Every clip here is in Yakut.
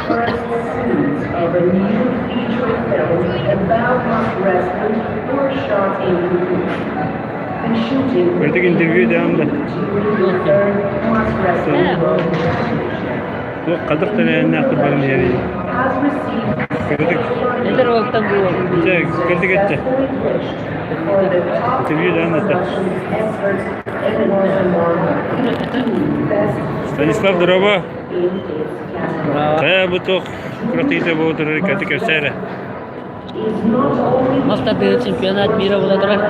first scenes of a new feature film about wrestling were shot in The shooting Кырдьык интервью даҕаны да. during the third Mas Wrestling World Championship. Туох хадах тэрээһиннээхтик баран иһэрий? Has received Кырдьык Эдэр уолтан бу Чэ, кырдьык этчэ. for the top Интервью даҕаны да. production efforts and was among the best Станислав дорообо. in its category. Хайа бу туох күрэхтэһиитэ буола турар кэти кэпсээ эрэ. Is not only Мас тардыһыы чемпионат мира буола турар.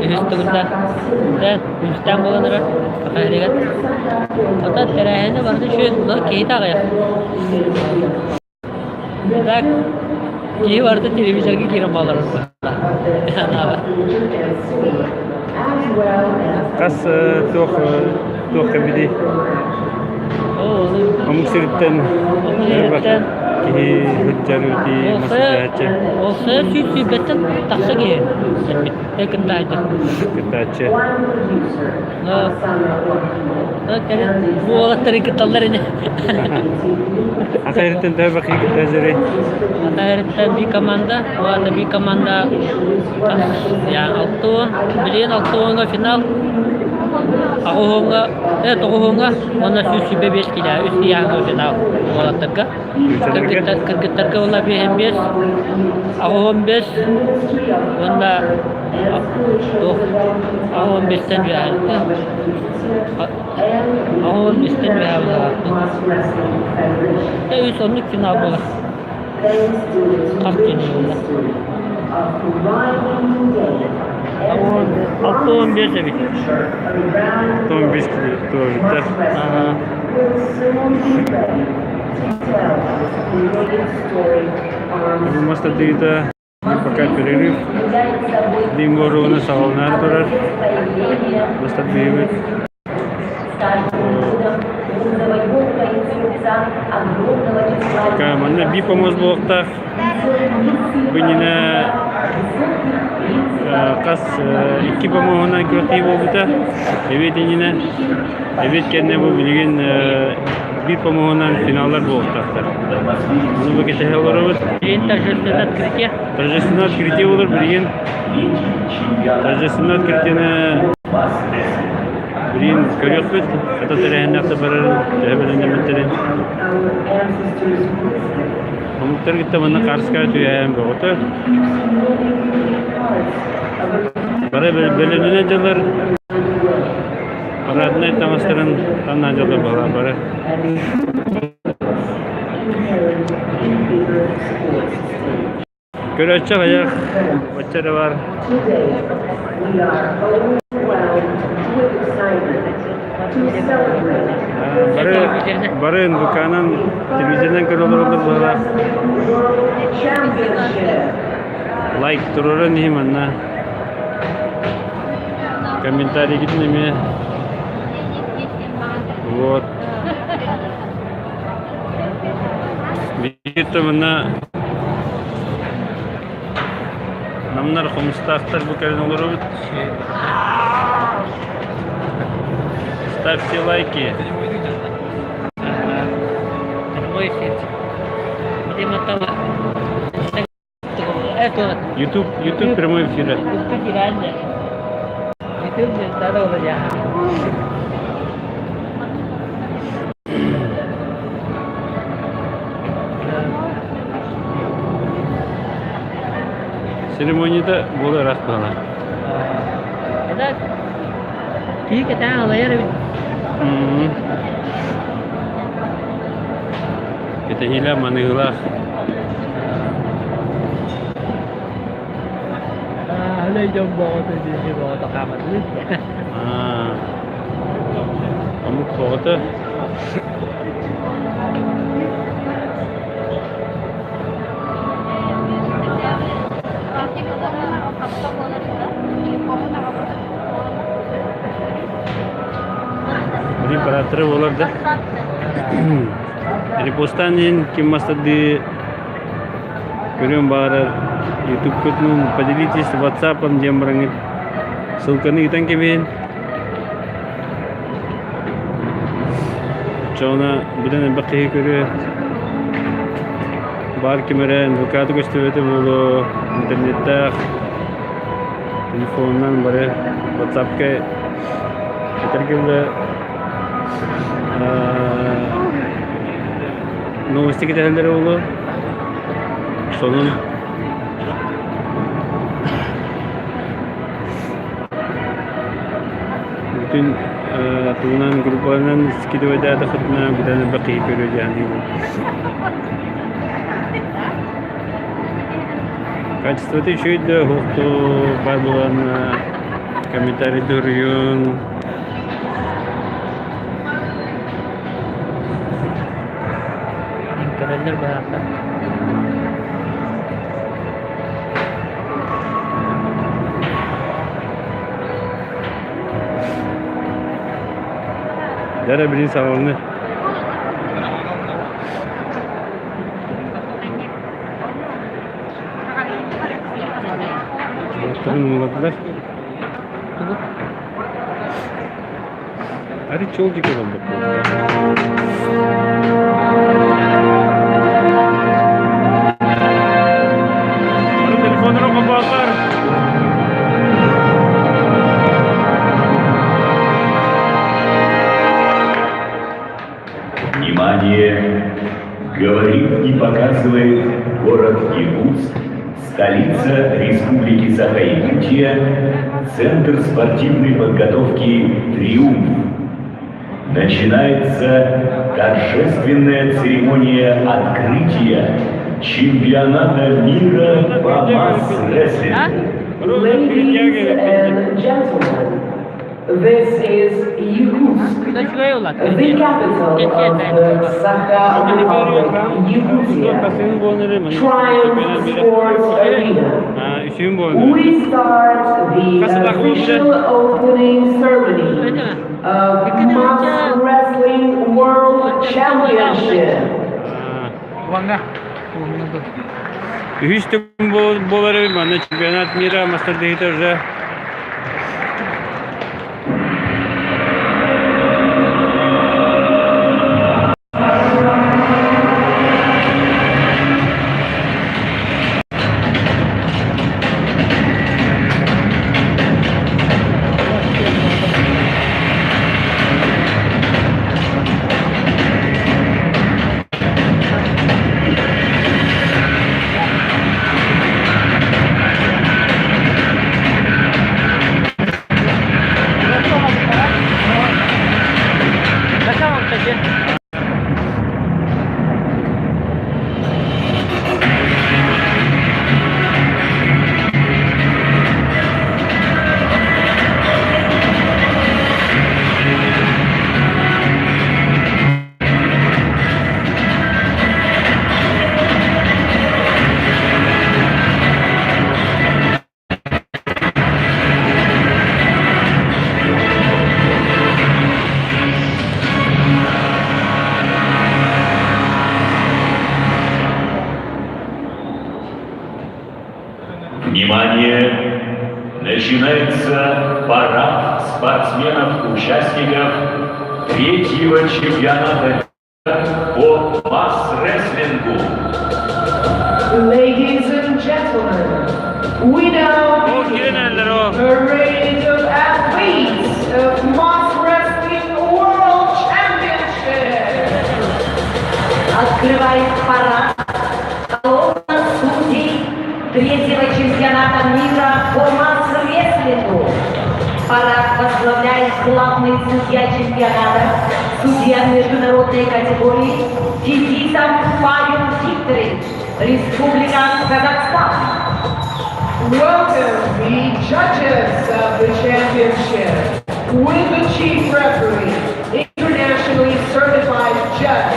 Үһүс төгүллээх. Үһүстээн буолан эрэр. Саха сиригэр. Оттон тэрээһинэ барыта үчүгэй, но киһитэ аҕыйах. Так, киһи барыта телевизорга киирэн баалар Анаабат. Хас туох туох кэлбитий? Омук сириттэн Сириттэн киһи сылдьар ити мас тардыһааччы Ол сайа сүүс сүүрбэттэн тахса киһи кэлбит. Кыттааччы. кыттааччы. Кэлин бу уолаттары кытталлар ини. Ата эриттэн төһө бакыы кыттааччы Ата эриттэн би команда, уонна би команда 60, билигин 60 финал, аҕыһуоҥҥа, тоҕуһуоҥҥа уонна 125 киилэ үс ыйааһыҥҥа финал уолаттарга. Кыргыттар, кыргыттарга буолла 55, 85 уонна туох 85-тэн үөһэ 85-тэн үөһэ буолар. Үс оннук финал буолар. Хас күн буолла. 65 эбит. 65 километр. Ага. Мас тардыыта пока перерыв. Дим боруона саҕаланаары турар. Мас тардыыбыт. Пока манна би помост буолуохтаах. Бу иннинэ хас икки помоһунан күрэхтэһии буолбута. Эбиэт иннинэ. Эбиэт кэннэ бу билигин биир помоһунан финаллар буолуохтаахтар. Ону бу кэтэһэ олоробут. Билигин торжественное открытие. Торжественное открытие буолар билигин. Торжественное открытиены билигин көрүөхпүт. Хата тэрээһиннээх да барарын, төһө бэлэмнэммиттэрин. Омуктар кытта манна Карская түһээн бөҕөтө. Бары бэлэмнэнэн дьалар параднай таҥастарын таҥнаан дьалар баҕалаах бары. Көрөөччү аҕыйах, бачча эрэ баар. Бары, бары НВК-нан, телевизорынан көрө олороллор быһыылаах. Лайк туруоран иһин манна. Комментарийгитин эмиэ. Вот. Биир манна Намнар хомустаахтар бу кэлин олоробут. Ставьте лайки. Прямой эфир. YouTube, YouTube прямой эфир. Церемонията буола ыраах баҕана. Киһи кэтээн алайар эбит. Кэтэһиилээх маныылаах. Үлэй дьон боҕото дии боҕото хааматылыы. Омук боҕото. Репараторы буолар да. Репостан иһин ким мастардыы көрүөн баҕарар ютубкутунан поделитесь ватсапом диэн бараҥҥыт ссылканы ыытан кэбиһин. Оччоҕуна быдан элбэх киһи көрүө. Баар ким эрэ НВК-ты көстүбэтэ буолуо, интернеттээх, телефонунан бары WhatsApp-ка этэргэ дылы новости кэтэһэллэрэ буолуо. Сонун. Бүтүн тугунан группанан скидывайдаатахытына бүтэн элбэх киһи көрүө дии саныыбын. Качествота үчүгэй да уһуктуу баар буолан комментарий дуруйун. Көрөллөр быһаахтар. Дьэ билин саҕаланыы. Уоттарын умуллардылар. Арыт чуол диэки буолбут. Телефоннарын холбоотор. Внимание! Говорит и показывает город Якутск, столица Республики Саха-Якутия, Центр спортивной подготовки «Триумф». Начинается торжественная церемония открытия чемпионата мира по масс-рестлингу. Ladies and gentlemen, this is Yakutsk, the capital of the Sakha Republic, Yakutia, Triumph Sports Arena. We start the official opening ceremony of Mas Wrestling World Championship. Үһүс төгүл буолар манна чемпионат мира мастардыһыта уже Внимание! Начинается парад спортсменов-участников третьего чемпионата по масс-рестлингу. Ladies and gentlemen, we now begin parade of athletes of Mas Wrestling World Championship. Открывает парад колонна судей третьего чемпионата мира по масс-рестлингу. Парад возглавляет главный судья чемпионата, судья международной категории Фетисов Павел Викторович, Республика Казахстан. Welcome the judges of the championship with the chief referee, internationally certified judge.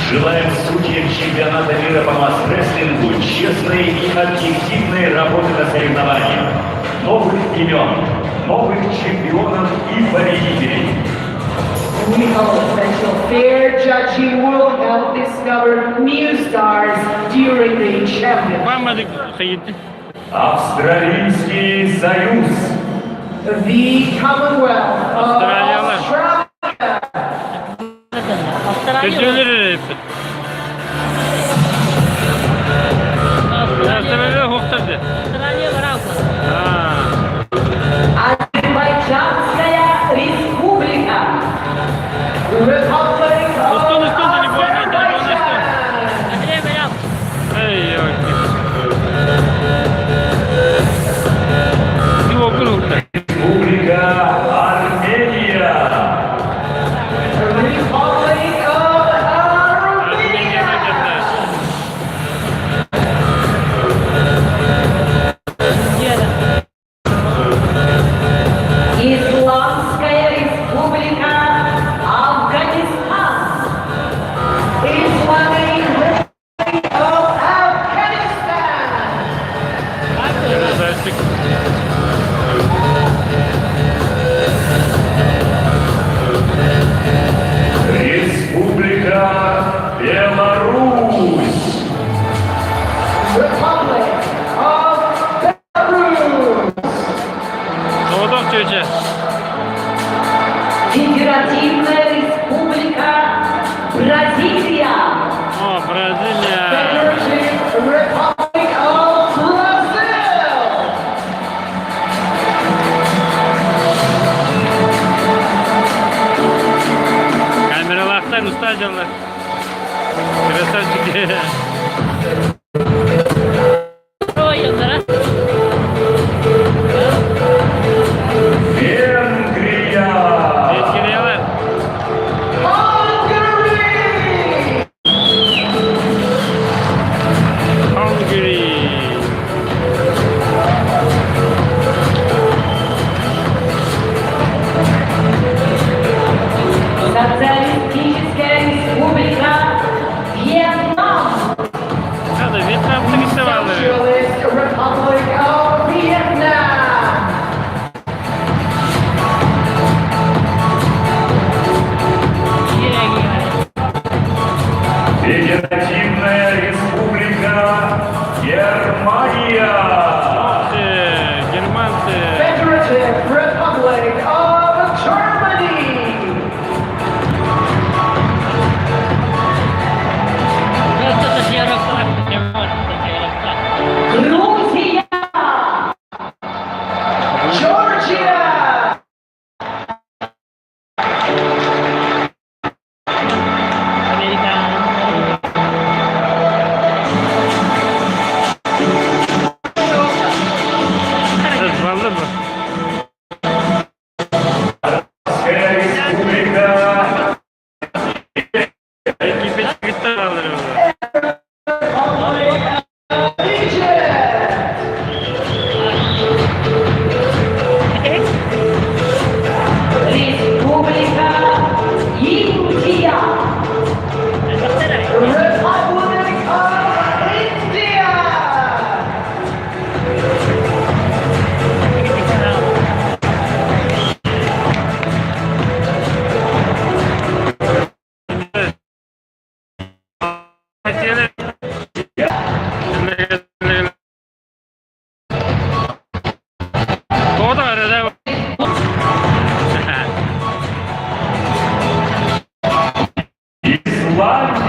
Желаем судьям чемпионата мира по масс-рестлингу честной и объективной работы на соревнованиях, новых имен, новых чемпионов и победителей. We hope that your fair judging will help discover new stars during the championship. Австралийский союз. The Commonwealth of Австралия. Төрдүөлөр эрэ Австралия хуохтар Австралия бараах. Азербайджанская республика. Устун, устун, телефон, телефон, устун. Андрей бараах. Эй, окей. Ты округ. Республика Армения. Армения это. Дьиэдэ. Исламская республика Афганистан. Islamic of Afghanistan. Красавчик. Республика Беларусь. Republic of Belarus. Соҕотох чүөчэ. Федеративная республика Бразилия. О, Бразилия. Federative Republic of Brazil. Камералаахтар устаадьаллар. Красавчики. Ой, Венгрия. Венгриялар. Hungary. Hungary. Социалистическая республика Вьетнам. Хада, Вьетнам кыттыбаллар. Socialist Republic of Vietnam. Дьиэгэ. Федеративная республика Германия. Немцы, германцы. Federative Republic of Germany. Просто Европа. Европа. Грузия. Georgia. Америка. Баллы бу. Республика Египет кыттыбаллар. Egypt. Республика Индия. Republic of India. Хотели. Тоҕо да Исландия.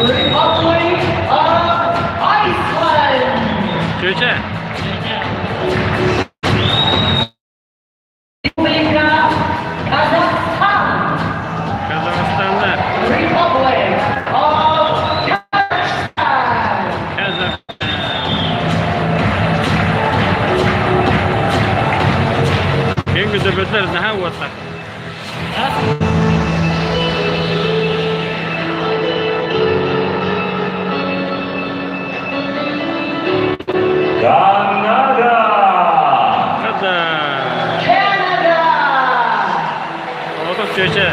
Republic of Iceland. Чүөчэ. Республика Казахстан. Казахстанда. Republic of Kazakhstan. Казах. Кеҥ көтөбөтөр наһаа уоттар. А? Канада. Хада. Canada. Соҕотох чүөчэ.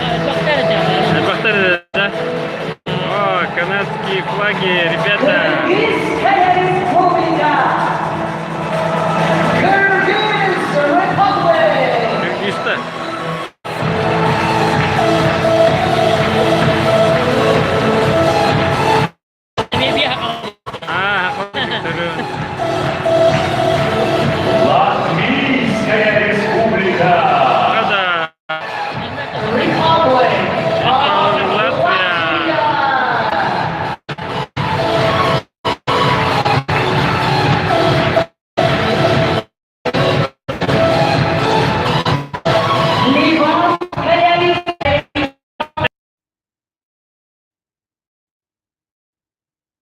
Элбэхтэр Элбэхтэр да? О, канадские флаги, ребята.